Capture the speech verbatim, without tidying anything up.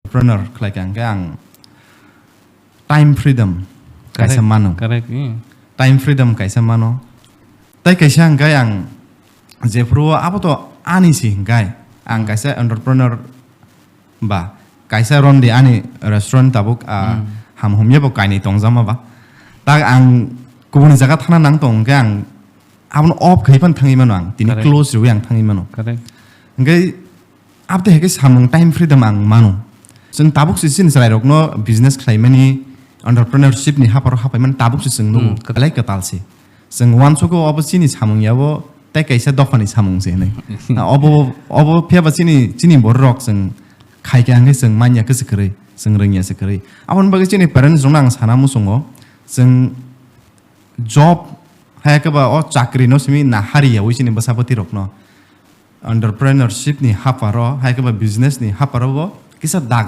entrepreneur khlai kha hwnkhe ang time freedom kaisa Correct, mano. Correct, eh. Time freedom kaisa mano. Tai kaisa hwnkhe ang jephuru abo to ani si hwnkhe ang kaisa entrepreneur ba kaisa ron di ani restaurant tabuk, ah, Hmm. ham humya bo kainwi tongjama ba. Tak ang kubuni jaga thana nang tong hwnkhe ang abono off khai phan thangwi mano ang. Tini Correct. Close rwi ang thangwi mano. Correct. Hwnkhe abte hai khe samung time freedom ang mano. Chwng tabuk se chini chwrairokno business khlaimani, entrepreneurship ni haparo hapaimani tabuk se chwng nugo. Hmm, kwtal. Belai kwtal se. Chwng uansugo obo chini samung yabo tei kaisa dophani samung se hinwi. Obo, obo phiyaba chini, chini bororok chwng khaikha hwnkhe chwng manya khe se kwrwi, chwng rwngya se kwrwi. Aboni bagwi chini parents rokno ang sana muchungo, chwng job hai khe ba o chakri no simi nahari yaui chini bwsa bwtwi rokno. Entrepreneurship ni haparo, hai khe ba business ni haparo bo kisa daga